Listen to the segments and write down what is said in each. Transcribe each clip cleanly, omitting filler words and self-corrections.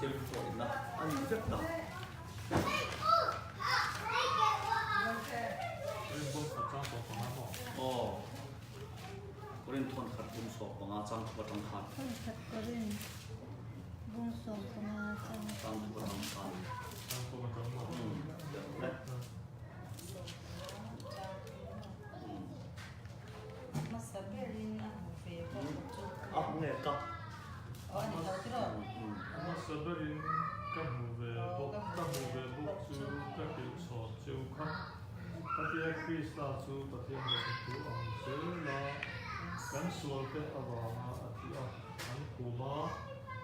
Thianghlim pawhina a ni vek ta. Aw, Korin thawn khat bung sawm panga chang thup atang khan. Thawn khat Korin bung 15 chang Chang thup atang khan. Hmasa berin a hmu ve bawk chu. A hmu nge ka. Aw a ni lo tiraw? Hmasa berin ka hmu ve bawk ka hmu ve bawk chu ka hrilh chhawn cheu kha. Khatia Krista chu Pathian lehkha thu ang zel a, kan sualte avanga a thi a, an kum a,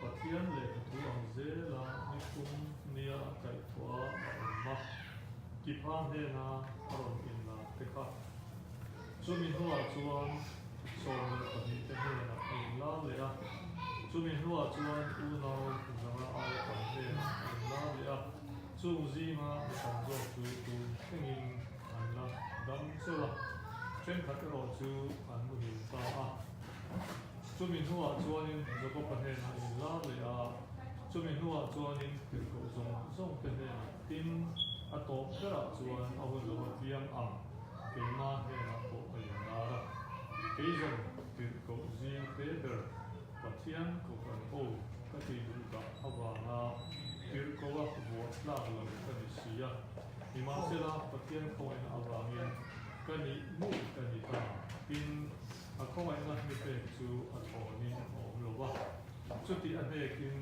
Pathian lehkha thu ang zel a ni thum nia a kaihthawh a a awm a, Kipha hnena a rawn inlar te kha. Chumi hnuah chuan 12 te hnenah a inlar leh a, chumi hnuah chuan unau zanga aia tam hnenah a inlar leh a, chung zinga mi tam zawk chu tun thlengin an la dam cheu a, thenkhat erawh chu an muhil ta a. Chumi hnuah chuanin Jakob-a hnenah a inlar leh a, chumi hnuah chuanin tirhkoh zawng zawng te hnenah tin a tawp berah chuan a hun lo a piang ang. Keimah hnenah pawh a inlar a, kei zawng tirhkoh zing te ber Pathian kohhran ho ka ti duh dah avanga tirhkoh a vuah tlak lo ka ni si a, nimahsela Pathian khawngaihna avangin ka nih ngei ka ni ta, tin a khawngaihna mi pek chu a thlawnin a awm lo va, chuti a hnekin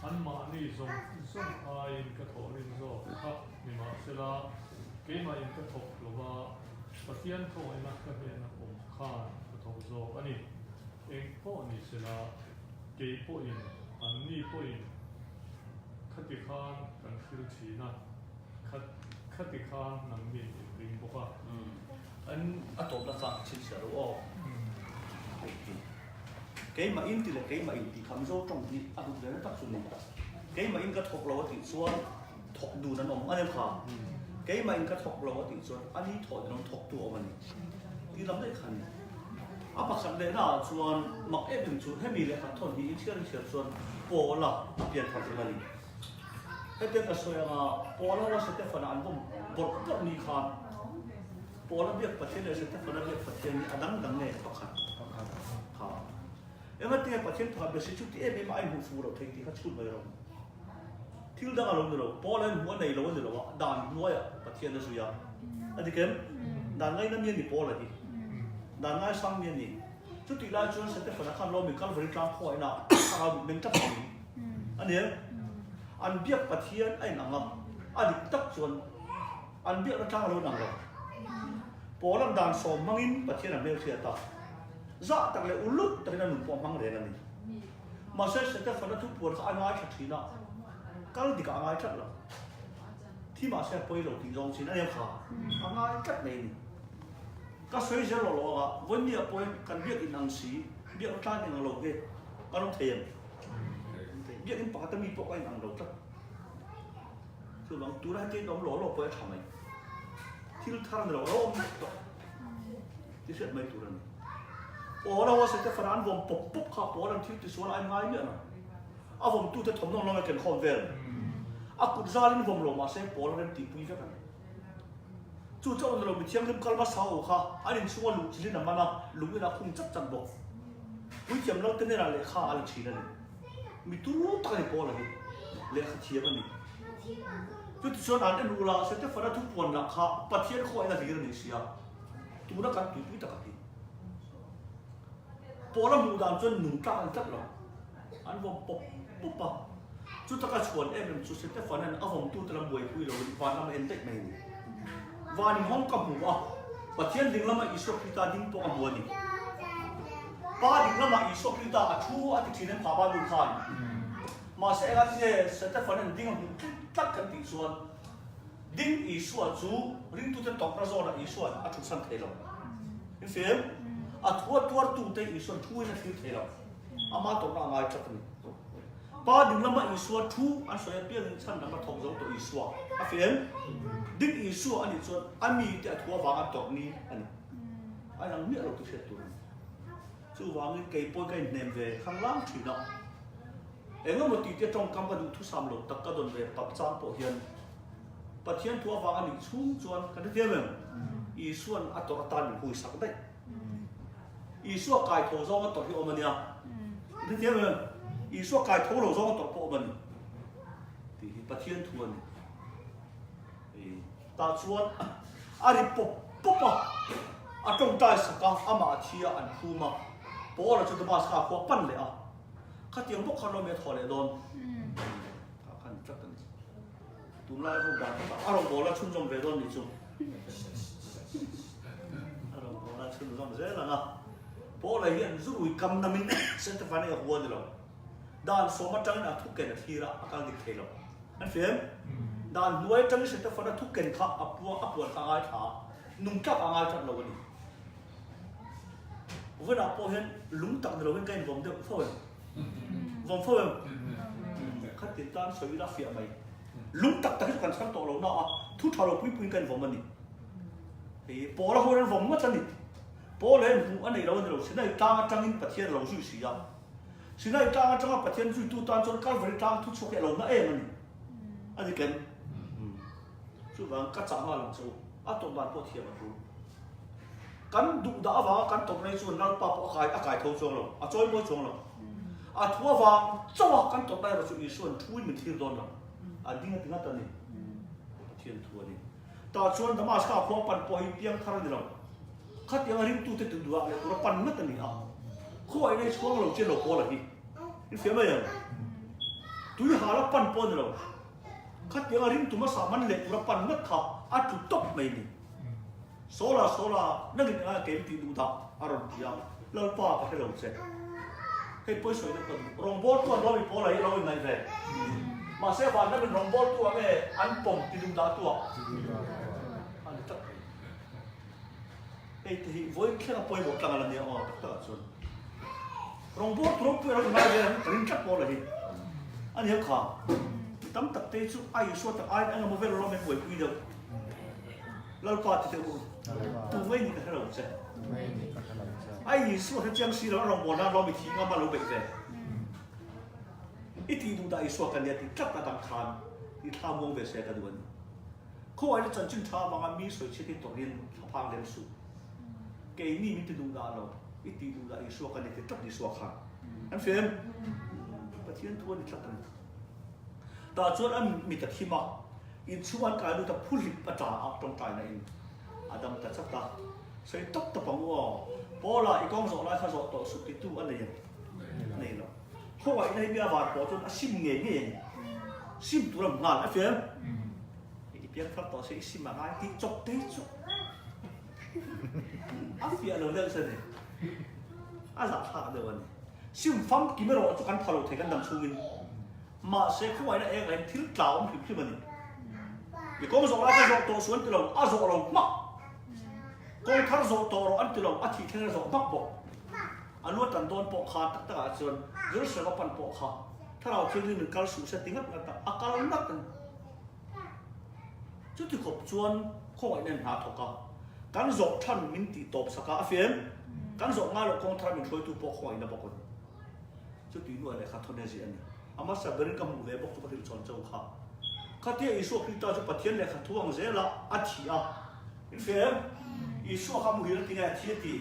anmahni zawng zawng aiin ka thawhrim zawk kha. Nimahsela, keimahin ka thawk lo va, Pathian khawngaihna ka hnena awm khan ka thawk zawk a ni. Eng pawh ni sela, kei pawhin, anni pawhin khati khan kan hril thin a, khati khan nangnin in ring bawk a. An a tawpna chang chhinchhiah lo aw. Keimah in ti leh keimah in tih kha Mizo tawng hi a hlut ve na tak chu ni. Keimah in ka thawk lo a tih chuan thawk dun an awm a ni kha. Keimah in ka thawk lo a tih chuan a ni thawh din awm thawk tu a awm a ni. Tih lam daih kha a ni. A pakhat lehna ah chuan mak em em chu hemi lehkha thawn hi inchhiar inchhiar chuan Paula a pian thar zel a ni. Hetiang ka sawi anga Paula ho a Setefana an vawm bawrh bawrh ni khan Paula biak Pathian leh Setefana biak Pathian hi a dang dang nge pakhat kha. Engati nge Pathian pakhat besi chu ti em em a a inhmuh fuh loh thei tih kha chhut mai rawh. Thil dang a lo ni lo, Paul a inhmuh a nei lo a ni lo a, dan hnuaiah Pathian a zui a. A dik em? Dan ngaina mi a ni Paul a hi. Dan ngaisang mi a ni. Chutih lai chuan Setefana khan Lawmi Kalvari tlang khaw inah thlarau mit meng tlat angin a ni em? An biak Pathian a inang a, a dik tak chuan an biakna tlang a lo inang lo. Paul an dan sawm hmangin Pathian a hmelhriat a, zah tak leh uluk takin a nun pawh a hmang reng a ni. Mahse, Setefana thu puan kha a ngaithla thin a, kal dikah a ngai tlat lo. Thi mahse a pawi lo tih zawng chin a nia kha, a ngai tlat mai a ni. Ka sawi zel lo lo anga, vawinia pawhin kan biak in ang si, biak tlai in ang lo nge kan awm thei em? Biak in pakhat a mi pawh ka in ang lo tlat. Chuvang tuna hetiang in awm lo lo pawh a tha mai. Thil thar ni lo, a lo awm daih tawh. Ti hriat mai tur a ni. Pawl a hawse te fana an vawm pawp pawp kha pawl an thil tisual a ngai miah lo. A vawmtute thawmhnaw lawng a ken khawm vel. A kut zalin vawm lo mahse pawl a rem tihpui vek a ni. Chu chauh ni lo mi thianghlim kal hmasa ho kha an inchhunga luh chilhin a man a, lung inah khung chat chat bawk. Puithiam Lalte hnenah lehkha a la thin a ni. Mi turu tak a ni Paula hi. Lehkha thiam a ni. Chutichuan an en ula Setefana thupuan lah kha Pathian khawihin a hlir a ni sia. Tuna kan tuipui tak a ti. Paula hmuh dan chuan nung tlak an tlat lo. An vawm pawp pawp a. Chutaka chhuan em em chu Setefana'n a vawmtute lam buaipui loin van lam a en daih mai a ni. Van inhawng ka hmu a, Pathian ding lama Isua Krista ding pawh a hmu a ni. Pa ding lamah Isua Krista a thu a ti thin em kha Bible khan. Mahse engah tinge Setefana'n ding a hmuh tlat tlat kan tih chuan Ding Isua chu ringtute tawpna zawnah Isua'n a thutsan thei lo. In fim? A thu a tuartute Isua'n thuin a thlir thei lo. Ama tawpna a ngai tlat a ni. Pa ding lama Isua thu an sawi apiangin chhan dang a thawk zo tawh Isua a fim? Ding Isua a nih chuan a mite a thu avanga tawrh ni a ni. A inang miah lo tih hriat tur a ni. Chuvangin kei pawhin ka inhnem ve khanglang thin a. Engemaw tih te tawngkam ka duhthusam lo tak ka dawn ve palh chang pawh hian Pathian thu avang a nih chhung chuan kan hrethiam em? Isua'n a tawrh atan min huisak daih. Isua kai tho zawng a tawrh hi awm a nia. Kan hrethiam em? Isua kai tho lo zawng a tawrh pawh awm a ni. Tih hi Pathian thu a ni. Tah chuan a ri pawp pawp a, a tawngtai sak a, amah a thi a, an phum a. Paula chu Damaska khua pan leh a, Khatiang bawk khan rawmi a thawh leh dawn. Kha khan tlat a ni. Tunlai ho dan takah a rawngbawla chhunzawm ve dawn nih chu. A rawngbawla chhunzawm zel ang a. Paula hian zurui kam namin Sentafane a hua ni lo. Dan sawm atangin a thuken a thlir a, a kal dik thei lo. An hria em? Dan hnuai atangin Sentafane a thuken kha a pua a puan kha a ngaithla a, nungtlak a ngai tlat lo a ni. Vawiinah pawh hian lung tak ni loin ka invawm deuh fo em? Vawm fo em? Khatin tan sawi ila fiah mai. Lung tak tak hi chu kan chhang tawh lo na a, thu tha lo pui puiin ka invawm a ni. Hei Paula ho hian an vawm ngawt a ni. Paula hian hmuh a nei lo a ni lo, Sinai tlang atangin Pathian a lo zui si a. Sinai tlang atanga Pathian zuitu tan chuan Kalvari tlang thu chhuak hi a lo na em a ni. A ni kem? Chuvang ka chah nghal ang che u, a tawp dan pawh thiam a tul. Kan duh dah avanga kan tawp rei chuan Lalpa pawh a kai a kai tho chuang lo, a chawi mawi chuang lo. A thu avang chauha kan tawp lai erawh chu Isua'n thuin min thlir dawn lo. A ding a ti ngat a ni. Pathian thu a ni. Tah chuan Damaska khua pan pawh hi piang thar a ni lo. Khatianga ringtute tih duhah leh tura pan ngat a ni a. Khuain a i chhuang lo chian lo pawl a hi. In hria mai em? Tui hal a pan pawh a ni lo. Khatianga ringtu hmasa man leh tura pan ngat kha a tlu tawp mai ni. Sawla sawla nangin enga keim tih duh dah a rawn ti a, Lalpa ka hre lo che. Hei pawisawi deuh ka duh. Rawngbawltu an Romi Paula hi a lo inngaih ve. Mahse van lamin rawngbawltu ang e an pawm ti duh dah tu ah a ni tlat mai. Hei te hi vawiin thleng a pawimawh tlang a la nia aw tak takah chuan. Rawngbawltu ropui a lo inngai ve ang ka ring tlat Paula hi. A nia kha. Mi tam tak te chu a Isua tak aiin engemaw vel rawm en buaipui deuh. Lalpa ti teh u, tu ngei ni ka hre lo che. A Isua hre chiang si lo a rawngbâwl nan rawm i thih ngam a lo beih ve. I tih duh dah Isua ka nia tih tlat a dang khan i thla muang ve se ka duh a ni. Khawngaihna chanchin tha avanga mi sawi chhiat hi tawrhin thlaphang lem suh. Keini min ti duh dah lo, i tih duh dah Isua ka nia ti tlat Isua khan. An fem? Pathian thu a ni tlat a ni. Tah chuan a mit a thim a, inchhung an kai lut a phu hlip a tla a, tawngtaina in a dam ta chat a. Sawi tawp tawp ang u aw, Paula i kawng zawh lai kha zawh tawh suh titu a nei em? Nei lo. Khawngaihna hi mi a var pawh chuan a sim ngei ngei a ni. Sim tur a hmu nghal a fiam. I piang thar tawh se i sim a ngai tih chawp te chu a fiah lo deuh se ni. A zahthlak deuh a ni. Sim famkim erawh chu kan tha lo thei kan dam chhungin. Mahse khawngaihna eng ahin thil tla awm hrim hrim a ni. I kawng zawh lai kha zawh tawh suh an ti lo, a zawh lo hmak. Kawng thar zawh tawh rawh an ti lo, a thih thleng a zawh hmak bawk. A lu a tan dawn pawh kha tak takah chuan Jerusalem a pan pawh kha Thlarau Thianghlim in kal suh se ti ngat ngat a, a kal ngat a ni. Chuti khawp chuan khawngaihna in hna thawk a, kan zawh than min tih tawp sak a, a fiam? Kan zawh ngai loh kawng thar min hruaitu pawh khawngaihna bawk a ni. Chuti hnuah lehkha thawn e ziah a ni. A hmasa berin ka hmuh ve bawk chu ka hrilh chhawn chau kha. Khatia Isua Krista chu Pathian lehkha thu ang zela a thi a. In hria em? Isua kha muhil a ti nge a thi a ti?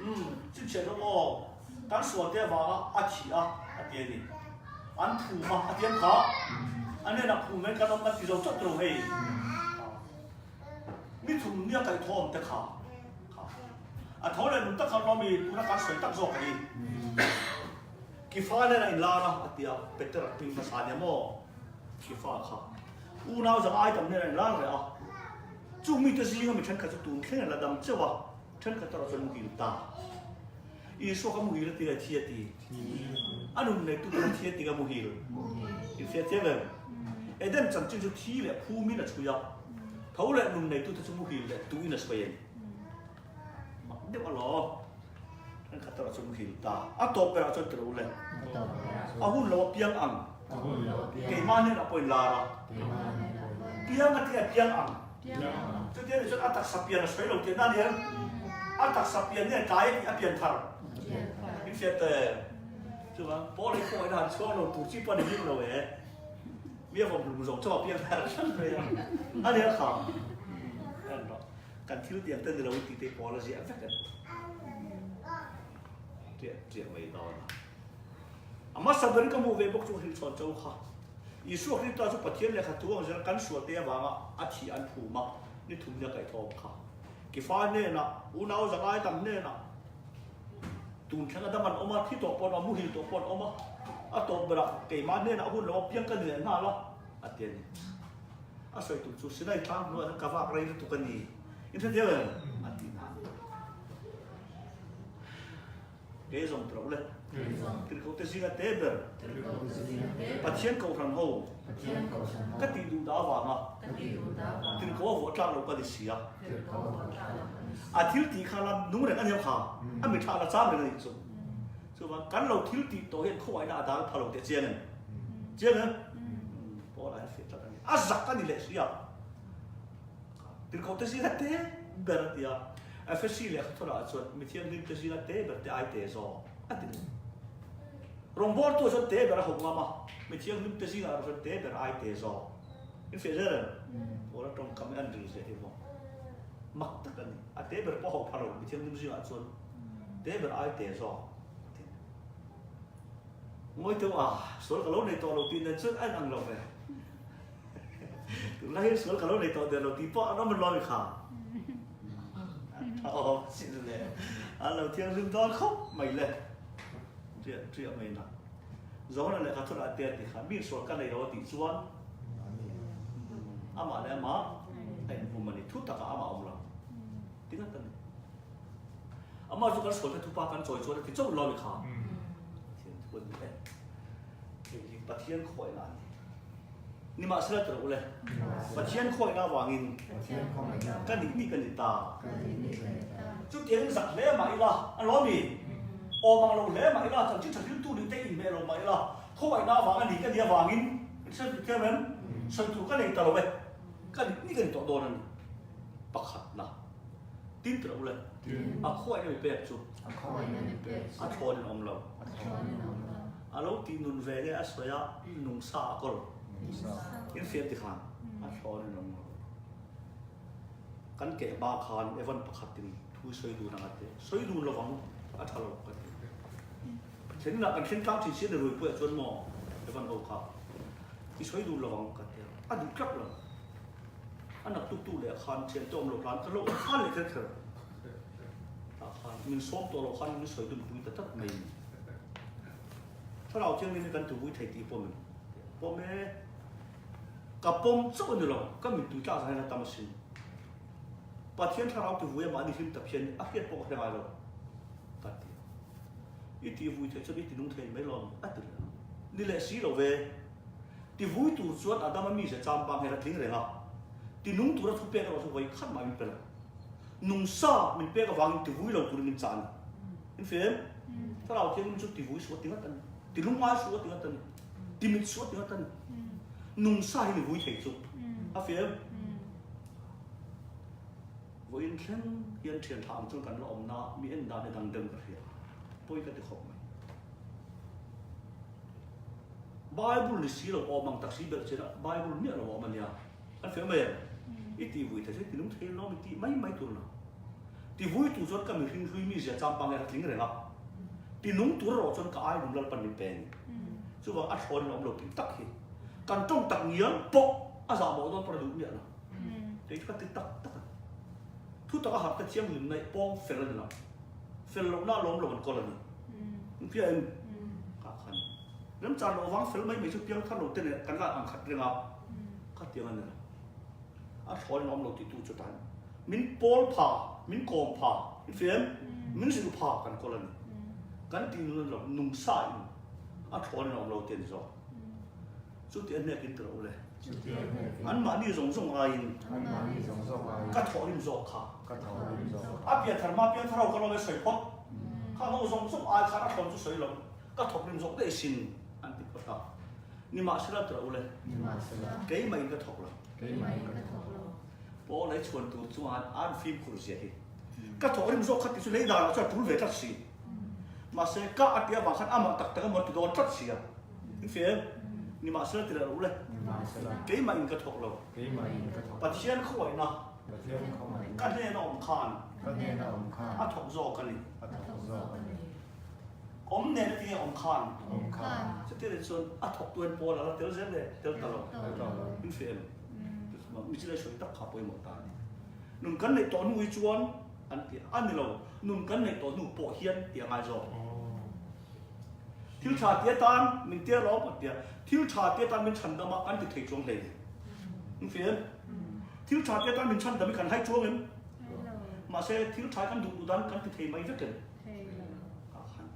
Umm, chhinchhiah deuh aw. Kan sualte avanga a thi a, a ti a ni. An phum a, a ti ang kha. A hnenah phum hian kan awm kan ti zo chauh tawh lo hei. Ni thum nia kaihthawm te kha kha a tho leh nung tak khan lawmi tuna kan sawi tak zawk a hi. Kifa nen a inlar a, a ti a, Peter a ping hmasa nia maw Kifa kha. Unau zang ai tam nen a inlar leh a. Chung mite zinga mi thenkhat chu tun thleng a la dam cheuh a, thenkhat erawh chuan muhil ta. Isua kha muhil a ti le thi a ti. A nun neitu kha thi a ti nga muhil. Infiah thiam em? Eden chanchin chu thi leh phumin a chhui a, tho leh nun neitute chu muhil leh tuin a sawi a ni. Mak deuh alawm. Thenkhat erawh chu muhil ta. A tawp berah chuan tiro le. A hun lo a piang ang. Keimah hnenah pawh in lar a. Piang a tia piang ang. Chutia nih chuan a taksa pian a sawi lo tihna a ni em? A taksa pian nge tlai a tih a pian thar. In hriat em? Chuvang Paul hi khawngaihna han chhuang lo tur chi pawh a ni bik lo e. Mi a vawmhlum zawng chauh a piang thar hran mai a. A nia kha. En rawh. Kan thil tiang te ni lo in tih te Paul a ziah vek a ni. Triah triah mai dawn a. A hmasa berin ka hmuh ve bawk chu ka hrilh chhawn chauh kha. Isua Krista chu Pathian lehkha thu ang zela kan sualte avanga a thih an phum a, ni thum nia kaihthawm kha. Kifa hnenah, unau zangai tam hnenah, tun thleng a dam an awm a, thi tawh pawh an awm a, muhil tawh pawh an awm a, a tawp berah keimah hnenah hun lo a piang ka ni leh nghal a, a ti a ni. A sawi tur chu Sinai tlang hnuaiah chuan ka vak rei lutuk a ni. In hre thiam em? A ti na. Kei zawng tawh le. Tirhkohte zinga te ber. Pathian kohhran ho. Ka tih duh dah avanga. Tirhkoh a vuah tlak loh ka ni si a. A thil tih kha la nung reng a ni kha. A mi tha la cham reng a nih chu. Chuvang kan lo thil tih tawh hian khawngaihna a dal pha lo teh chiang em? Chiang em? Paul a hriat tlat a ni. A zak a ni leh si a. Tirhkohte zinga te ber a ti a. Efesi lehkha thawlah chuan mi thianghlimte zinga te ber te ai te zawk a ti lo. Rawngbawltu chuan te ber a hauh ngam a, mi thianghlimte zingah erawh chuan te ber ai te zawk. In fiah zel em? Paula tawngkam hi an ril zia hi maw? Mak tak a ni. A te ber pawh a hauh pha lo, mi thianghlim zingah chuan te ber ai te zawk a ti. Ngawi teuh a, sual ka lo nei tawh lo tih nen chuan a inang lo ve. Tunlai hian sual ka lo nei tawh der lo tih pawh an awm an lawm i kha. A tha awm sin le. An lo thianghlim dawn khawp mai le. Triah triah mai na. Zohana lehkha thun ah te a ti kha mi sual ka nei lo a tih chuan amah leh amah a inbum a ni. Thu takah amah a awm lo. Tingat a ni. Amah chu kan sual te thupa kan chawi chuan a ti chauh lo i kha. Pathian thu a ni e. Hei hi Pathian khawihna a ni. Nimahsela ti rawh u le, Pathian khawihna avangin ka nih nih ka ni ta. Chutiangin zak hle mah ila, a lo mi? Awm ang lo hle mah ila, chanchin tha hriltu nih te inhmeh lo mah ila, khawngaihna avanga ni ka nih avangin, hrethiam em? Sawi tur ka nei ta lo e, ka nih nih ka ni tawh dawn a ni. Pakhatna, tin ti rawh u le, a khawngaihna mi pek chu a thlawnin a awm lo. A lo tih nun ve nge a sawi a, nung sa a kawl. In fiam ti khan a thlawn in awm lo. Kan keh hma khan Evan pakhat in thu sawi dun ang a ti. Sawi dun lovang a tha lo ka ti. Thlen inah kan thlen tlang thin si a ni rui puiah chuan maw Evan ho kha i sawi dun lovang ka ti a. A duh tlat lo. A nak tuk tuk leh khan thiante awm lo hlan ka lo awm khan leh kher kher. Tah khan min sawm tawh lo khan min sawi dun pui ta tlat mai ni. Thlarau Thianghlim hi kan tuvui thei tih pawm em? Pawm e. Ka pawm chauh a ni lo, ka mittui tlak zan hian a tam asin. Pathian Thlarau tivui a mahni hlim tak hian a hriat pawh ka hre ngai lo, ka ti a. I tivui theih chuan i tinung thei mai lawm, a ti leh a. Ni leh si lo ve. Tivui tur chuan Adama mize cham bang hian a tling reng a. Tinung tura thu pek erawh chu vawi khat mah min pe lo. Nungsa min pek avangin tivui lo turin min chah a ni. In fim? Thlarau Thianghlim chu tivui suh a ti ngat a ni. Ti lungngai suh a ti ngat a ni. Ti mit suh a ti ngat a ni. Nungsa hi ni vui thei chu. A fim? Vawiin thleng hian thian tha ang chuan kan la awm na mi en dan hi dang deuh ka hria. Pawi ka ti khawp mai. Bible ni si lo awm ang tak si belh chian a Bible miah lo awm a nia. An fim mai em? I ti vui thei chu i ti nung thei lawm i tih mai mai tur lo. Ti vui tur chuan ka mihring hlui mi zia chang pang e a tling reng a. Ti nung tur erawh chuan ka ai lum Lalpan min pe a ni. Chuvang a thlawn in a awm lo tih tak hi kan tawng tak ngial pawh a zah mawh dawn pawh a duh miah lo. Kei chu ka ti tak tak a ni. Thu taka harh te thianghlim naih pawng fel a ni lo. Fel lohna a lawm lo an kawl a ni. Engtia em? Kha khan remchan loh avang fel mai mai chu piang thar lo te nen kan la ang khat reng a. Khatiang a ni lo. A thlawn in a awm lo tihtu chu tan min pawl pha, min kawm pha, in fiam, min zilh pha kan kawl a ni. Kan tih nun a ni lo, nungsa in a thlawn in a awm lo tih a ni zawk. Chuti a hnek in ti rawh u le. Anmahni zawng zawng aiin ka thawhrim zawk kha. A pianthar hma pianthar ho ka lawm e sawi phawt. Khang ho zawng zawng ai khan a thlawn chu sawi lo, ka thawkrim zawk daih sin an ti phawt a. Nimahsela ti rawh u le. Keimah in ka thawk lo. Paul ei chhuan tur chuan an fimkhur zia hi. Ka thawk rim zawk kha ti chu lei dan ah chuan a tul ve tlat si. Mahse ka a tia vang khan amah tak tak emaw ti dawn tlat sia. In fia em? Nimahsela ti leh rawh u le. Keimah in ka thawk lo. Pathian khawngaihna ka hnena awm khan a thawk zawk a ni. Awm nen a tinge awm khan? Chuti leh chuan a thawk tu hian Paul a la tel zel le? Tel ta lo. In fia em? Michile sawi tak kha pawimawh ta a ni. Nun kan neih tawh hnu hi chuan an ti a ni lo, nun kan neih tawh hnu pawh hian ti a ngai zawk. Thil tha ti atan min tia lawm an tia, thil tha ti atan min chhan dam a kan ti thei chuang hlei. In fia em? Thil tha ti atan min chhan dam hi kan hai chuang em? Mahse thil tha hi kan duh duh dan kan ti thei mai vek em? Ka khan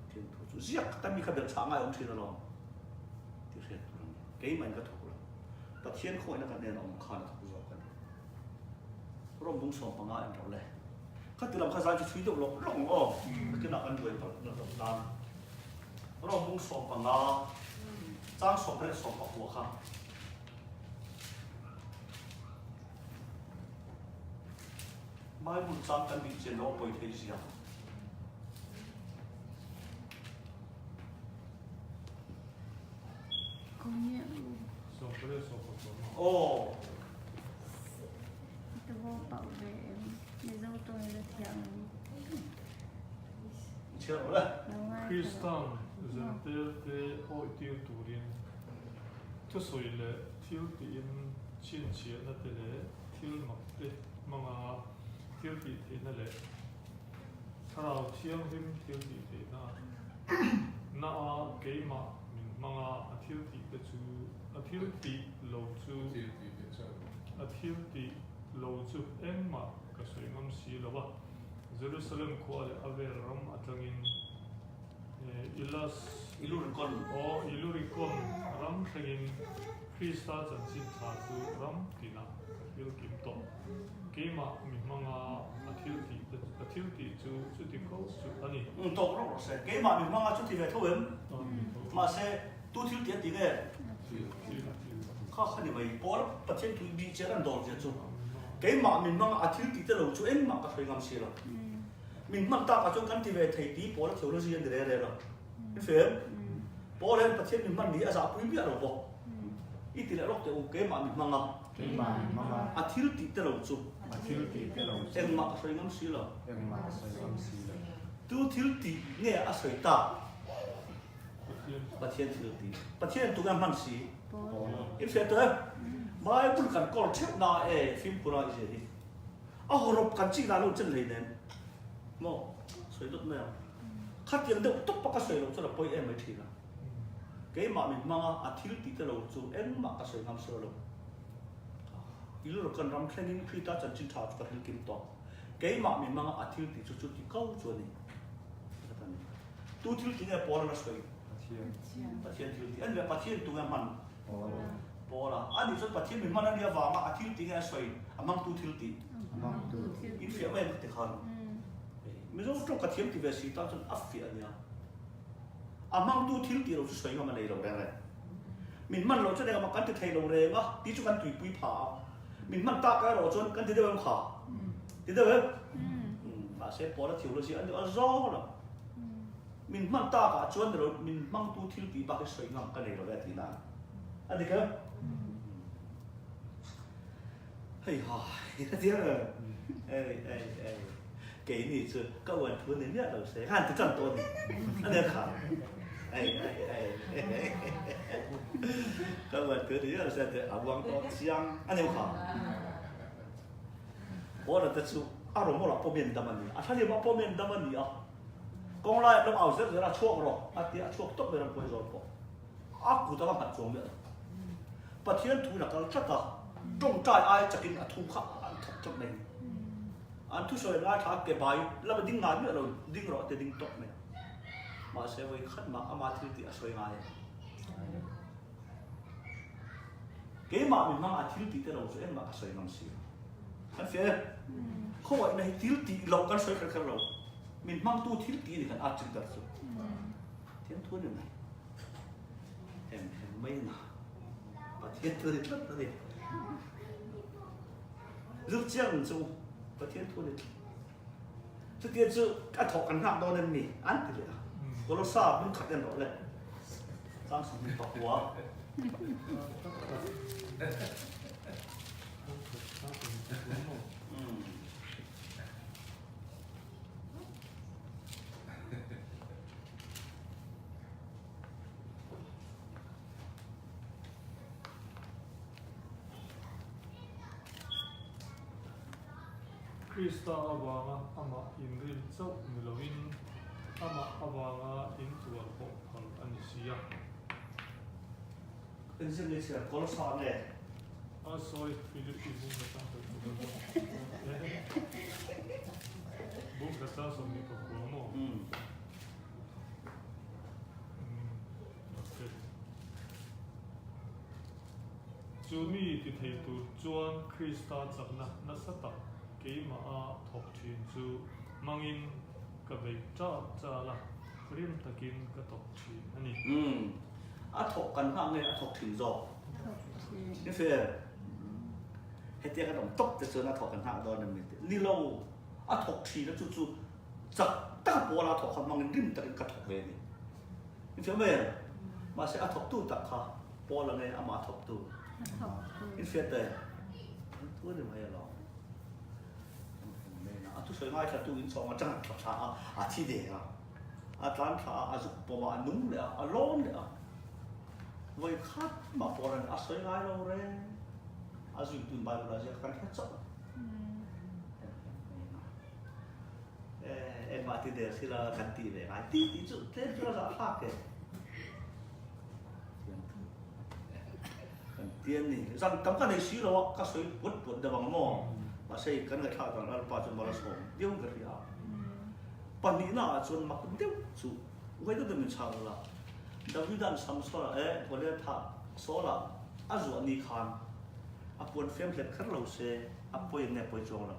Pathian thu chu ziak ta mi kha belh chhah ngai awm thin alawm ti hriat tur a ni. Keimah in ka thawk lo. Pathian khawihna ka hnenah awm khan a thawk zawk a ni. Rawng bung 15 en rawh le. Khati lam kha zai chu chhui deuh lawk lawk ang aw. Nakinah kan buai palh na hlauh nan. Rawng bung 15 chang 10 leh 19 kha. Bible chang kan bih chian lo a pawi thei zia. Aw. Chhiar rawh le. Kristan zentel te awih tir turin thusawi leh thil tiin chhinchhiahna te leh thil mak te hmanga thil tih theihna leh Thlarau Thianghlim thil tih theihna na a keimah min hmanga a thil tih te chu a thil tih lo chu a thil tih lo chu engmah ka sawi ngam si lo a, Jerusalem khua leh a vel ram atangin Ilas Ilurikon aw Ilurikon ram thlengin Krista chanchin tha chu ram tinah ka thil kim tawh. Keimah mi hmanga a thil tih te a thil tih chu chuti ko chu a ni. Um tawk rawk rawh se. Keimah mi hmanga chuti ve tho em? Mahse, tu thil tih a ti nge? Kha kha ni mai. Paul Pathian tui bih chian an dawr zia chu. Keimah mi hmanga a thil tih te lo chu engmah ka hruai ngam si lo. Min hman takah chuan kan ti ve thei tih Paul a theology a ni re re lo. I fem? Paul hian Pathian mi hman ni a zahpui miah lo bawk. I ti leh lawk teh u, keimah mi hmang a. Keimah mi hmang a. A thil tih te lo chu. A thil tih te lo chu. Engmah ka sawi ngam si lo. Engmah ka sawi ngam si lo. Tu thil tih nge a sawi tak? Pathian thil tih. Pathian tu nge a hman si? Paul. I hriat tawh em? Bible kan kawl theuh na e fimkhur a i zia hi. A hawrawp kan chik dan lo chen hlei nen. Maw? Sawi dawt mai ang. Khatiang deuh tawp a ka sawi loh chuan a pawi em mai thin a. Keimah min hmang a, a thil tih te lo chu engmah ka sawi ngam silo lo. Ilurakan ram thlengin Krita chanchin tha chu ka thil kim tawh. Keimah min hmang a, a thil tih chu chu ti kau chu a ni. Ka ta ni. Tu thil ti nge Paul-an a sawi? Pathian. Pathian thil tih. Anyway, Pathian tu nge hman? Paul. Paul a. Ani chuan Pathian min hman a nia vanga a thil tih nge a sawi? A hmangtu thil tih. A hmangtu thil tih. Infiah mai ang ka ti khan. Mizo tawng ka thiam ti ve si tan chuan a fiah a nia. A hmangtu thil tih lo chu sawi ngam a nei lo reng reng. Min hman loh chuan engmah kan ti thei lo reng a, tih chu kan tuipui pha a. Min hman tak erawh chuan kan ti deuh em kha? Ti deuh em? Mahse Paula theology a ni a zawng lo. Min hman takah chuan ni lo min hmangtu thil tih bak hi sawi ngam ka nei lo ve a tih nan. A dik em? Hei ha, a ti ang em? Ei, ei, ei. Keini chu ka uan thu ni miah lo se, khan ti tan tawh a ni. A nia kha. Ei, ei, ei. Ka uan thu ni miah lo se, a uang tawh chiang a ni kha. Paula te chu a rawmawlah pawh mian dam a ni. A thlalem ah pawh mian dam a ni a. Kawng laiah lo au zel zel a, chhuak rawh a ti a, chhuak tawp mai ram pawh i zawl pawh. A kut a va nghat chuang miah lo. Pathian thu in a kal tlat a, tawngtai ai chakin a thu kha an thawk tlat mai a ni. An thusawi ngaithla a ke bai lama ding ngai miah lo, ding rawh te ding tawp mai a. Mahse vawi khat mah ama thil tih a sawi ngai a. Keimah mi hmang a thil tih te lo chu engmah ka sawi ngam si lo. Kan fiah em? Khawngaihna hi thil tih loh kan sawi kher kher lo. Min hmangtu thil tih a ni kan at chin ber chu. Thiam thu a ni mai. Hem hem mai na. Pathian thu ni tlat a ni. Zir chiang chu Pathian thu ni tlat. Chutia chu a thawh kan nghak dawn em ni? An ti leh a. Kolosa hmun khat en rawh le. Chang 29. Krista avanga amah inrin chauh ni loin amah avanga intuar pawh phal a ni si a. Engzir nge chhiar Kolosa nge? A sawi Philippi bung ka chang sawi thu ka Bung ka chang 29 maw? Chu mi ti thei tur chuan Krista chakna nasa tak keimaha thawk thin chu hmangin ka beih chal chal a, rim takin ka thawk thin a ni. Umm, a thawk kan nghak nge a thawk thin zawk? Thawk thin. Ni fel, hetia kan awm tawp te chuan a thawk kan nghak dawn em ni tih? Ni lo, a thawk thin a chu chu chak taka pawla thawk kha hmangin rim takin ka thawk ve a ni. I fiah mai em? Mahse a thawktu tak kha Paul-a nge amah a thawktu? A thawktu. I fiah te? An thu a ni mai alawm. A thusawi ngaithlatu in chhawng atang a thla a, a thi ve a. A tlan thla a, a zuk pawm a, a nung leh a, a lawn leh a. Vawi khat mah Paul-a'n a sawi ngai lo reng. A zuitun Bible a ziak kan hre chauh. Engmah ti der sila kan tih ve ngai ti tih chu tlem chu a zahthlak e. Kan ti a ni. Zan tam ka nei si lo a, ka sawi puat puat deuh ang maw? Mahse kan ngaihthlak dan Lalpa chu mal a sawm viau in ka hria a. Pahnihna ah chuan mak deuh chu uai deuh deuh min chhang ula. Davida'n Samsona eh Goliatha Saula a zuah ni khan a puan fem hlet kher lo se a pawi nge pawi chuang lo.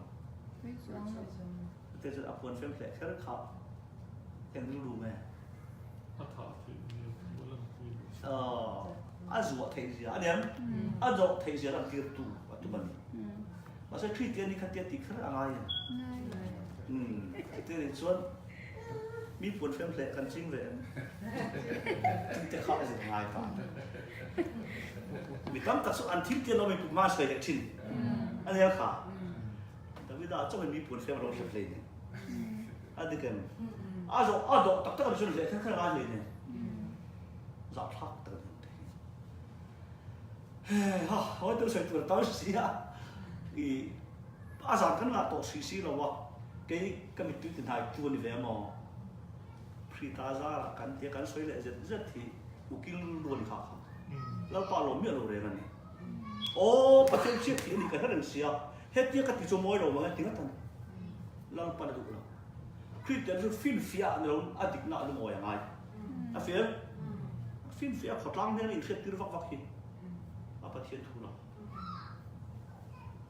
Te chuan a puan fem hleh kher kha eng rilru nge? A thah theih hmel thu a lan pui duh si. A zuah theih zia a niang, a zawh theih zia lan tir tu a tum a ni. Mahse Kristian hi khatia tih kher a ngai em? Chuti anih chuan mi puan fem hleh kan ching ve em? Tih te kha a zir ngai ta. Mi tam tak chu an thil tian lo mi pum hma sawi leh thin a nia kha. Davida chauhin mi puan fiam a lo hlep hlei nen. A dik em? A zawh a dawh tak tak a ni chuan hleh kher kher a ngai hlei nen. Zahthlak tak a ni ang te hi. Hei ha, hawi deuh sawi tur a tam si a. I a zan kan ngah tawh si si lo a, kei ka mittui ti hnai tu a ni ve maw? Phrita zarah kan tia kan sawi leh zet zet hi ukil rilru a ni kha kha. Lalpa lawm miah lo reng a ni. Aw Pathian chiat tih a ni ka hre reng sia, hetia ka ti chu mawi lo mang e ti ngat a ni. Lalpan a duh lo. Kristian chu finfiah a ni lo, a dikna a lungawi a ngai. A fel? Finfiah khawtlang hmel a inhriat tir vak vak hi a Pathian thu lo.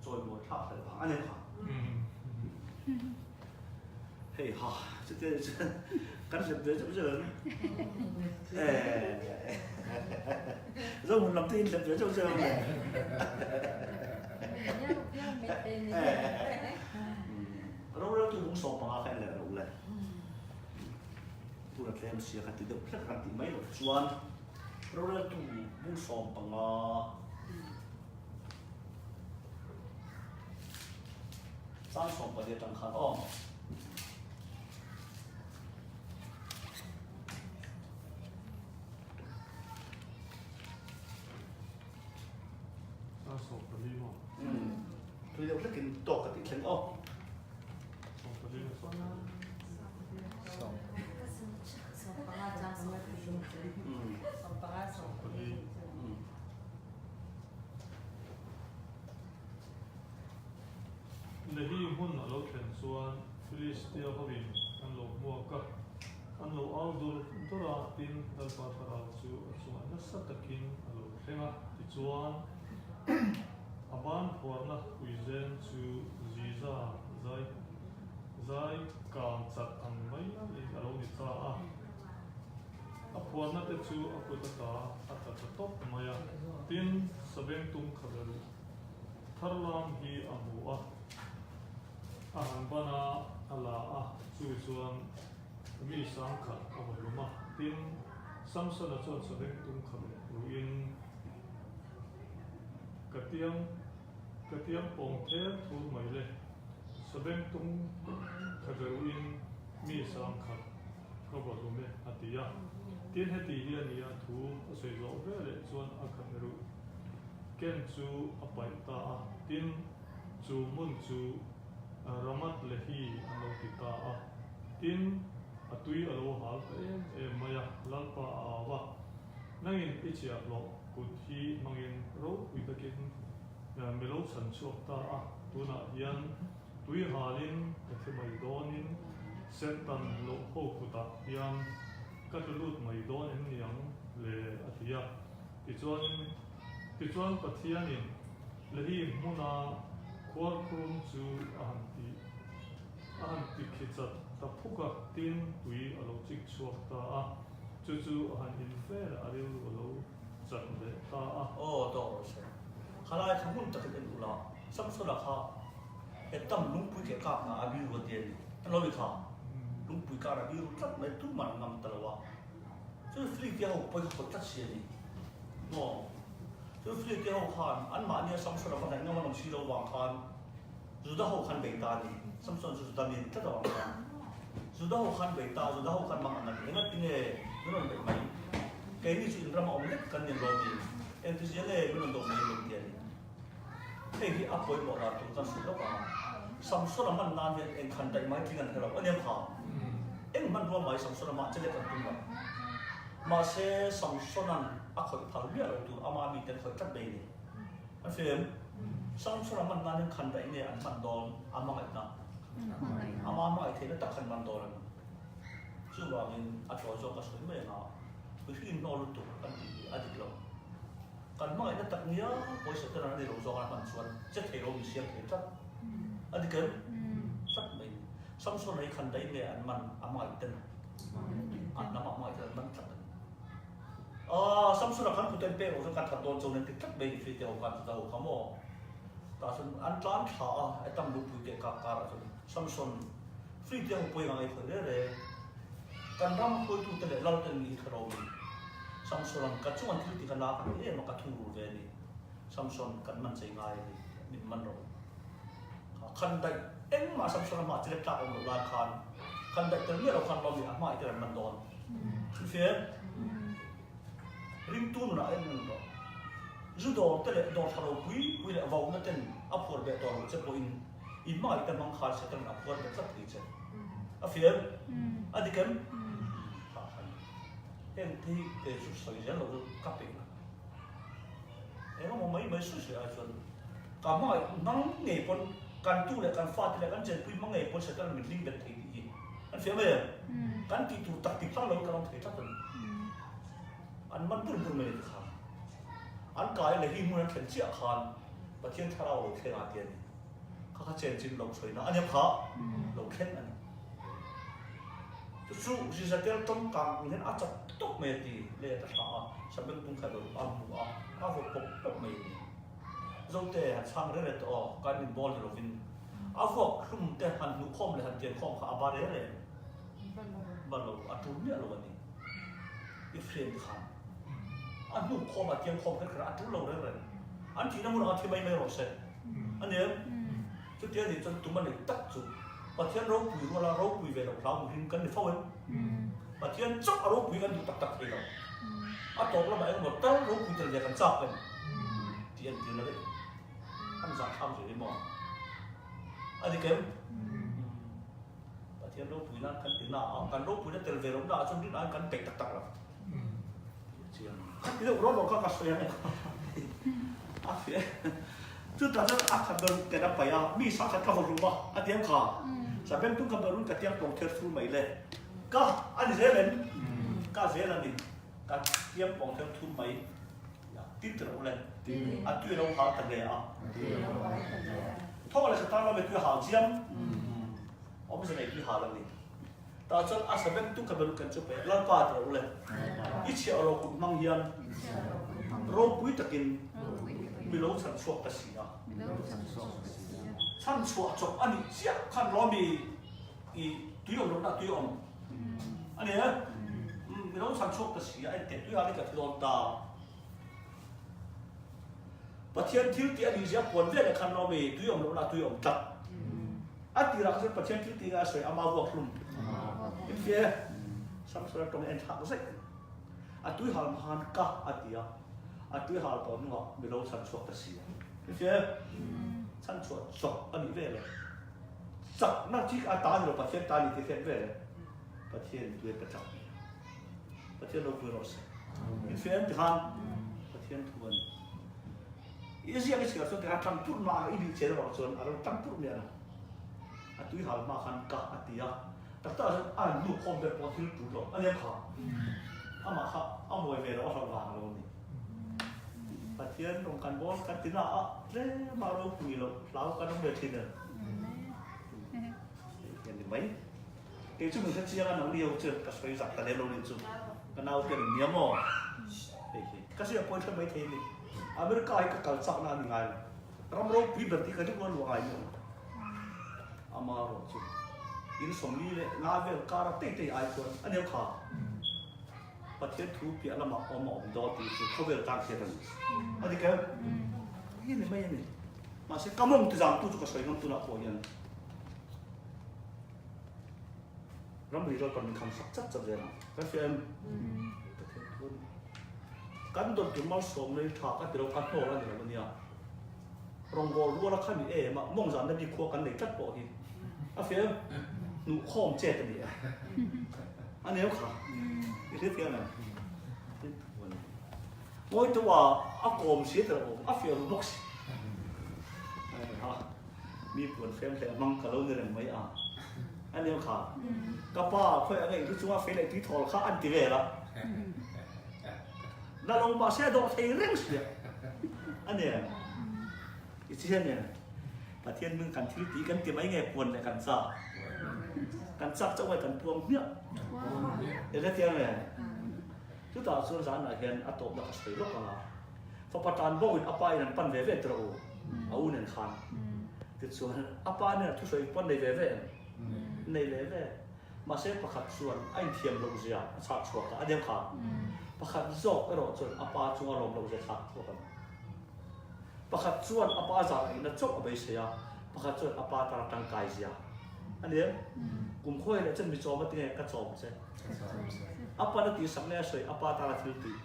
Chawimawi thlak hlel vang a ni kha. Hei ha, chutia chuan kan hlep ve zeuh zeuh em? Zohmun lam te in hlep ve zeuh zeuh em le? Roreltu bung 15 kha en leh rawh le. Tuna tlem sia kha ti deuh hlek kan tih mai loh chuan roreltu bung 15 Chang 14 atang khan aw. Chang 14 maw? Umm. Tui deuh hlekin tawk ka tih thleng aw. 14 na 14. 15 chang 14. Umm. Lehi hmun a lo thlen chuan Filistia hovin an lo hmuak a, an lo au dur dur a, tin, Lalpa thlarau chu a chungah nasa takin a lo thleng a, tichuan, a ban phuarna puizen chu Ziza zai zai kang chat ang mai a lo ni ta a. A phuarna te chu a kut ata a tla ta tawp mai a, tin, sabengtung khabe ruh tharlam hi a hmu a, a han ban a. a la a, chu chuan mi sangkhat a va hlum a. Tin, Samsona chuan sabengtung kha leh ruhin, Ka tiang, ka tiang pawng thel thur mai le, sabengtung kha be ruhin mi sangkhat ka va hlum e, a ti a. Tin, heti hi a ni a, thu a sawi zawh veleh chuan a kha be ruh ken chu a paih ta a. Tin, chu hmun chu Ramat Lehi an lo ti ta a. Tin, a tui a lo hal ta em em mai a, Lalpa a au a, Nangin i chiahhlawh kut hi hmangin ropui takin mi lo chhan chhuak ta a, tunah hian tui halin ka thi mai dawnin Sertan loh ho kutah hian ka tlu lut mai dawn em niang le a ti a. Tichuanin, tichuan Pathianin Lehi hmuna khuarkhurum chu a han ti, a han ti khi chat ta phuk a, tin tui a lo chik chhuak ta a, chu chu a han in vel a, a rilru a lo chat leh ta a. Aw, tawk rawh se. Khalai kha hmun takin en ula, Samsona kha Etam lungpui ke kak na a biru a ti a ni. An lo ni kha, lungpui kar a biru tlat mai, tuman an ngam ta lo a. Chu Fleet-te ho pawi kha kawt tlat si a ni maw? Chu Fleet-te ho khan anmahnia Samson-a va hnaih ngam an awm si lo vang khan Juda ho khan bei ta a ni. Samson chu Juda mi a ni tlat avang khan Juda ho khan bei ta a, Juda ho khan mang an ni. Engati nge min rawn beih mai? Keini chu in rama awm lek kan ni lo mi? Engtizia nge min rawn do mai lo ti a ni. Hei hi a pawimawh dan tur kan hrilh lawk ang. Samson-a hman nan hian eng khan daih mai tling an hre lo a nia kha. Eng hmanrua mai Samson-a mah che lek an tum lo. Mahse Samson-a'n a khawih phal miah lo tur ama miten khawih tlat mai a ni. An hria em? Samson-a hman nan hian khan daih nge an hman dawn a hmangaihna? Ama hmangaih theihna tak khan man dawn a ni. Chuvangin a tlawi zawk a sawi mai anga mihring hnawl lutuk an tih hi a dik lo. Kan hmangaihna tak nia pawisa ten an ni lo zawk a hman chuan che thei lo min siam thei tlat a ni kem tlat mai ni. Samson hi khan daih nge an man a hmangaih ten an hnam a hmangaih ten an man tlat a ni. Aaa Samson a khan kuten pek lo chuan kan that dawn cho nen ti tlat mai ni Fite ho khan chuta ho kha maw tah chuan an tlan thla a etam lupui te kak karah chuan Samson Fite ho pawi ngang ei khawi re re kan ram hruaitute leh lal ten ni thla lo mi Samson-a'n ka chuan thil ti ka la ka ti em a, ka thungrul ve a ni. Samson, kan man chei ngai a ni, min man rawh. Kha khan daih engmah Samson-a hmaah chelek tlak awm loh lai khan, khan daih tel miah lo khan lawm i a hmaah i tel an man dawn. Thilfiam, ringtu nunah en reng rawh. Zu dawr te leh dawr tha lo pui pui leh vauna ten a phuar beh tawh loh che pawhin i hmangaih te hmang khan Satan a phuar beh tlat thei che. A fiam? A dik em? Kha khan. Heng te hi kei chu sawi zel lo chu ka peih lo. Eng emaw mai mai sawi sawi ai chuan ka hmangaih hmang ngei pawn kan tu leh kan fate leh kan chenpui hmang ngei pawn Satan min hling bet thei tih hi an fiah mai em? Kan tih tur tak ti phal lo kan awm thei tlat a ni. An man bur bur mai a ti khan. An kai leh hi hmun an thlen chiah khan Pathian thlarau lo thleng a ti a ni. Kha kha chenchin lo sawi na a nia kha lo thleng a ni. Chu chu Zizakel tawngkang ang hian a chak tawp mai a ti le ta thla a, Sabeng tung kha ber a hmu a, a vaw pawp pawp mai a ni. Zote han chhang reng reng tawh aw, kan in bawl ni lovin a vuak hlum te han hnuh khawm leh han tian khawm kha a ba reng reng ba lo, a tul miah lo a ni. I friend khan a hnuh khawm a tiang khawm kher kher a tul lo reng reng. An thihna hmun anga thi mai mai rawh se. A ni em? Chutia nih chuan tum a neih tak chu Pathian ropui ruala ropui ve loh hlau mihring kan ni fo em? Pathian chauh a ropui kan duh tak tak thei lo. A tawp lamah engemaw tal ropui tel ve kan chak em? Tih a intir na daih. An zahthlak zui hi maw? A dik em? Pathian ropuina kan ti na a, kan ropuina tel ve lohna ah chuan rin aiin kan peih tak tak lo. Chiang. Kha ti deuh rawh rawh kha ka sawi ang e. A fiah. Chutah chuan a khat ber ken a paih a, mi sa khat ka vaw hlum a, a ti ang kha. Sabeng tung ka berun ka tiang pawng ther thur mai le. Ka a ni zel em? Ka zel a ni. Ka tiang pawng ther thur mai. Tin ti rawh le. A tui a lo hal ta hle a. Thawk leh sa tan lawm e tui a hal chiam. Awmze nei tui hal a ni. Tah chuan a sabeng tung ka berun kan chu paih a, Lalpa ti rawh le. I chhiah ro kut hmang hian ropui takin mi lo chhan chhuak ta si a. Chhan chhuah chawp a nih chiah khan lawmi. I tui awm lohna tui awm a ni e. Mi lo chhan chhuak ta si a, en teh tui halin ka thi dawn ta. Pathian thil tih a nih zia puan vel ah khan lawm i tui awm lohna tui awm tlat. A tirah kha chuan Pathian thil tih nge a sawi ama vuak hlum. Engtia e? Samson a tawng en thlak zaih a ni. A tui hal hma khan ka a ti a, a tui hal tawh hnungah mi lo chhan chhuak ta si a. Engtia e? Chhan chhuah chawp a nih vel e. Chakna chi a ta ni lo Pathian ta ni tih hriat vel e. Pathian tui a pe chak mai a. Pathian ropui rawh se. Infiam ti khan Pathian thu a ni. I ziak i chhiar chuan ti khan tang purh mah i bih chen erawh chuan a lo tang purh miah lo. A tui hal hma khan ka a ti a. Tak tak ah chuan a han hnuk khawm ber pawh thil tul lo a nia kha. Amah kha a mawi ve lo a hlauh vang lo a ni. Pathian rawng kan bawl kan ti na a tlem a ropui loh hlau kan awm ve thin em? Hei ni mai. Kei chu min hre chiang a nang ni ho chu ka sawi zak ta lem lo nih chu ka nau te an nia maw hei hi ka hria pawi hre mai thei ni America hi ka kal chak na a ni ngai lo ram ropui ber tih ka ring rual luah ngai ni ama erawh chu in 40 leh nga vel kar a tei tei ai chuan a nia kha Pathian thu piah lamah awm a awm dawn tih chu khawvel tan hriat a ni a dik em hi ni mai a ni mahse ka mawng ti zam tu chu ka sawi ngam tunah pawh hian Ramri rawlpan min kham sak chat chat zel ang. Kan hria em? Pathian thu a ni. Kan dawt tur malsawm lei tha ka ti lo, ka hnawl a ni lo a nia. Rawngbâwl ruala kha ni em a, mawng zan na bik khua kan nei tlat pawh hi. A hria em? Hnuh khawm chet a ni e. A ni em kha? I hria thiam em? Pathian thu a ni. Ngawi tawh a, a kawm si ta lo, a fiah ru bawk si. Ha. Mi puan fem hle hmang ka lo ni reng mai a. A nia kha. Ka pa khawi anga inhlu chunga fei leh tui thawl kha an ti vel a. Na lo mahse a dawh thei reng sia. A nia. I chi hian nia. Pathian hming kan thil tih kan ti mai nge puan leh kan chak. Kan chak chauh nge kan puang hmiah. Eng tia nge. Chutah chuan zanah hian a tawpna ka sawi lawk ang a. Fapa tan bawkin a pa in an pan ve ve tir a u, a u nen khan. Tichuan a pa nen a thusawi pawn nei ve ve em? Nei ve ve. Mahse pakhat chuan a inthiam loh zia a chhak chhuak a, a deuh kha. Pakhat zawk erawh chuan a pa chunga lawm loh zia a chhak chhuak a ni. Pakhat chuan a pa zah ngaihna chauh a beisei a, pakhat chuan a pa tan a tangkai zia a ni em? Kum khawi leh chuan mi chawm a ti nge? Ka chawm che. A pa na tihsak nge a sawi? A pa tan a thil tih.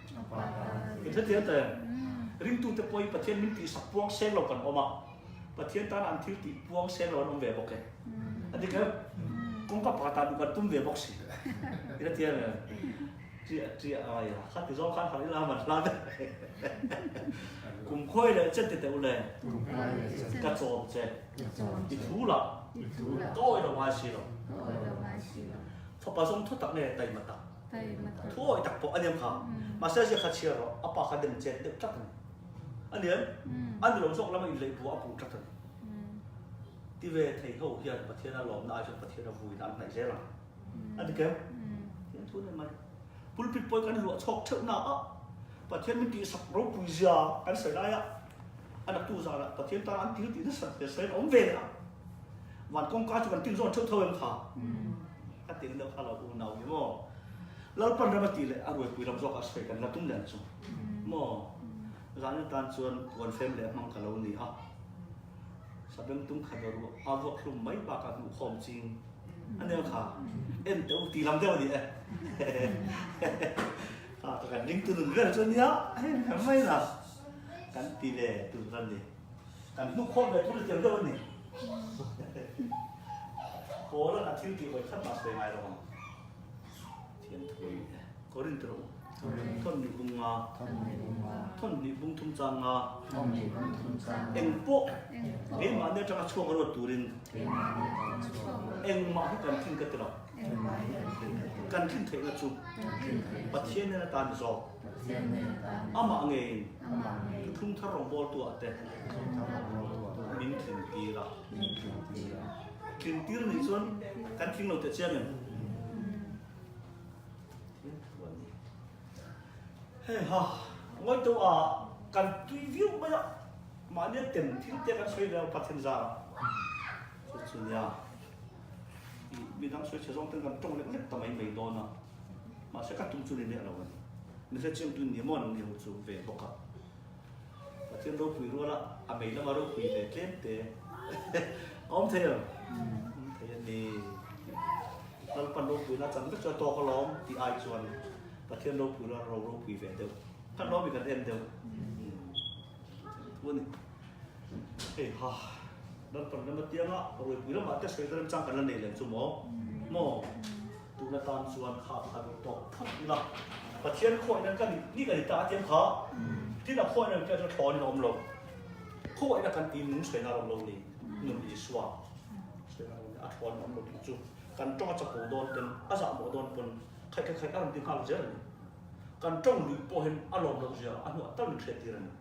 In hrethiam ta em? Ringtute pawhin Pathian min tihsak puang seng lo kan awm a, Pathian tana an thil tih puang seng lo an awm ve bawk e. A dik em? Kawngka pakhatah duh kan tum ve bawk si. In hrethiam em? Ṭiah ṭiah a ngai a, khati zawng khan harh ila man hla deuh. Kum khawi leh che ti teh u le, ka chawm che, i thu lah, ka awih lo ngai si lo. Fapa zawng thu tak nge taima tak, thu awih tak pawh a niam kha. Mahse a zia kha chhiar rawh, a pa kha dem chet deuh tlat a ni. A niam, a ni lo zawk lama inleih buah a puh tlat a ni. Ti ve thei ho hian Pathian a lawmna ai chuan Pathian a vuina an hnaih zel ang. A dik em? Pathian thu nei mai. Pulpit pawh kan luah chhawk theuh na a, Pathian min tihsak ropui zia kan sawi lai a, a naktu zanah Pathian tan an til tih nasa hle sawi an awm ve leh a. Van kawngka chu kan tin zawn theuh tho em kha? Ka ti deuh kha lo unau hi maw? Lalpan ram a tih leh a ruaipui lam zawkah sawi kan la tum leh ang chu maw? Zan tan chuan puan fem leh hmang ka lo ni a. Sabeng tum khat a ruah a vuak hlum mai bakah hnuhkhawm ching a nia kha en teh u ti lam deuh a ni e kha ka kan ring tu nun vel chu ania hei her mai la kan ti ve tur a ni kan hnuhkhawm ve tur tiang deuh a ni Paul a thil tih vawi khat mah sawi ngai lo ang thian thu a ni e Korinth rawh u Thawn hnih bung nga, thawn hnih bung thum chang nga, eng pawh keimahni atanga chhuak a ruat turin engmah hi kan thin ka ti lo. Kan thin theihna chu Pathian nen atan ni zawk. Amah ngeiin thuthlung thar rawngbawltu ah te min thin tir a. Thin tir nih chuan kan tling lo teh chiang em? Hei ha, ngawi tawh a, kan tui viau mai a, mahnia tem thil te kan sawi ve a Pathian zar ah. Chu chu nia. Midang sawi chhe zawng ten kan tawng lek lek ta mai mai dawn a, mahse ka tum chu ni miah lo a ni. Mi hrechiang tu ni maw nang ni ho chu ve bawk a. Pathian ropui rual a, a mei lama ropui ve tlem te a awm thei ang. Awm thei a ni. Lalpan ropui la chan vek chu a tawk alawm tih ai chuan Pathian ropui la ro ropui ve deuh. Kan lawm i kan en deuh. Thu a ni. Hei ha, Lalpan rem atianga ruaipui lamah te sawi remchang kan la nei lem chu maw? Maw? Tun atan chuan kha kha duh tawk phawt ila. Pathian khawihin an ka ni, ni ka ni ta atiang kha. Tin a khawihin an piah chu thlawnin a awm lo. Khawihin a kan ti nung sawi na rawng lo ni, nun Isua sawi na rawng ni, a thlawnin a awm lo tih chu kan tawng a chapo dawn ten, a zahmawh dawn pawn khaih khaih khaih a rawn ti nghal zel a ni. Kan tawng luih pawh hian a lawm loh zia a hnuah tal min hriat tir a ni.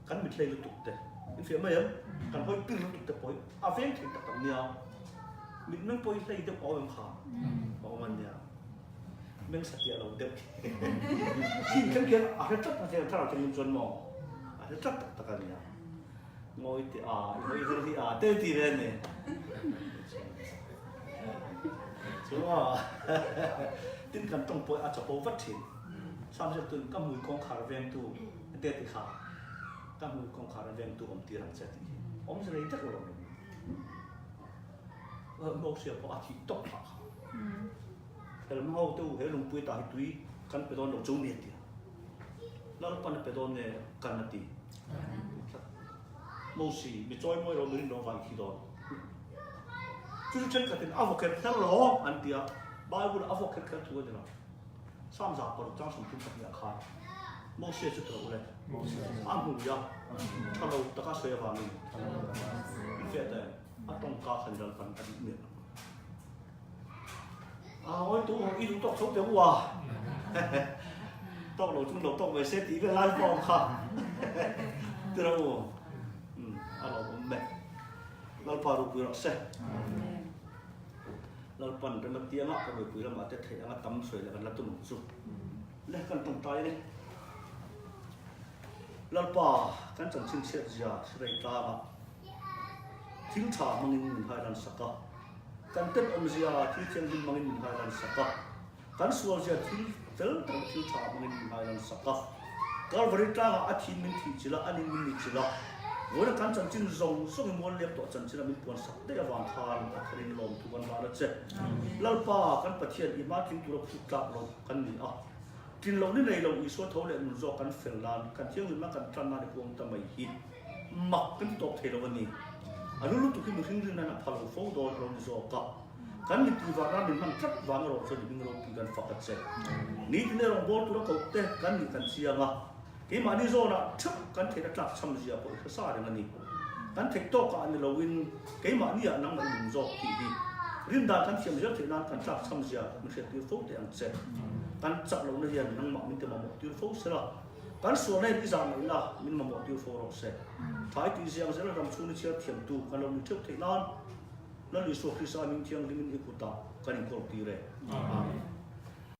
Kan mithlei lutuk te in fiah mai em? Kan hawi pir lutuk te pawh hi a veng thei tak tak nia. Mitmeng pawh hi hlei deuh a awm em kha? A awm a nia. Meng satliah lo deuh khi. Khi thleng khian a hre tlat a chen thlarau thleng chuan maw? A hre tlat tak tak a nia. Ngawi teh a, i hawi her hi a te ti ve a ni. Chu a tin kan tawng pawh a chapo vat thin. Sam ziak tuin ka hmui kawngkhar vengtu te ti kha ka hmui kawngkhar vengtu awm tir ang che tih hi awmze nei deuh lo ni. Mosia pawh a thih tawp phah kha. Helma ho te u he lungpui tah hi tui kan pe dawn lo chu ni a ti a. Lalpan a pe dawn nge kan a ti. Mosi mi chawi mawi lo mi rin lo vai thi dawn. Chu chu thenkhatin a vaw kher kher lo an ti a, Bible a vaw kher kher thu a ni lo. Psalm 6 31 ah khan Mosia chu tawrh ule a hmui a, tha lo taka sawi avangin in fiah ta em? A tawngka khan Lalpan a duh miah lo. A ngawi tu ho i duh tawk chho teh u a, tawk lo chung lo tawk ve se tih vel lai pawh a awm kha tira u, a lawmawm e. Lalpa rupui rawh se. Lalpan rem atianga ka mipui lamah te theih anga tam sawi leh kan la tum ang chu. Le kan tawngtai a ni. Lalpa kan chanchin chhiat zia hre tlangah thil tha hmangin min hailan sak a, kan tenawmzia thil thianghlim hmangin min hailan sak a, kan sualzia thil fel tak leh thil tha hmangin min hailan sak a. Kalvari tlangah a thin min thih chilh a, a nin min ni chilh a. Vawiin kan chanchin zawng zawng i mual lep tawh chanchin a min puan sak daih avang khan a tharin lawmthu kan hlan a che. Lalpa kan Pathian i hma tling tura phut tlak loh kan ni a. Tlin loh ni nei lo Isua tho leh nun zawk kan fel nan, kan thianghlimna kan tan nan i puang ta mai hi mak kan ti tawp thei lo a ni. A lu lutuk hi mihring rin nan a pha lo fo dawn a lo ni zawk a. Kan mittui vang ram min hman tlat vang erawh chuan i hming ropui kan fak a che. Nitin erawh bawl tura koh te kan nih kan chiang a. Keimahni zawnah theuh kan theihna tlak chham zia pawh i hre sa reng a ni. Kan theih tawkah a ni loin keimahniah nangmah i nung zawk tih hi rindan kan thiam zel theih nan kan tlak chham zia min hriattir fo teh ang che. Kan chak lohna hian nangmah min ti mamawh tir fo sela, kan sualna hian i zah mai la min mamawh tir fo rawh se. Thlai tih ziang zela ram chhung ni chhiar thiamtu kan lo ni theuh theih nan Lal Isua Krista ming thianghlimin i kutah kan inkawl tir e. Amen.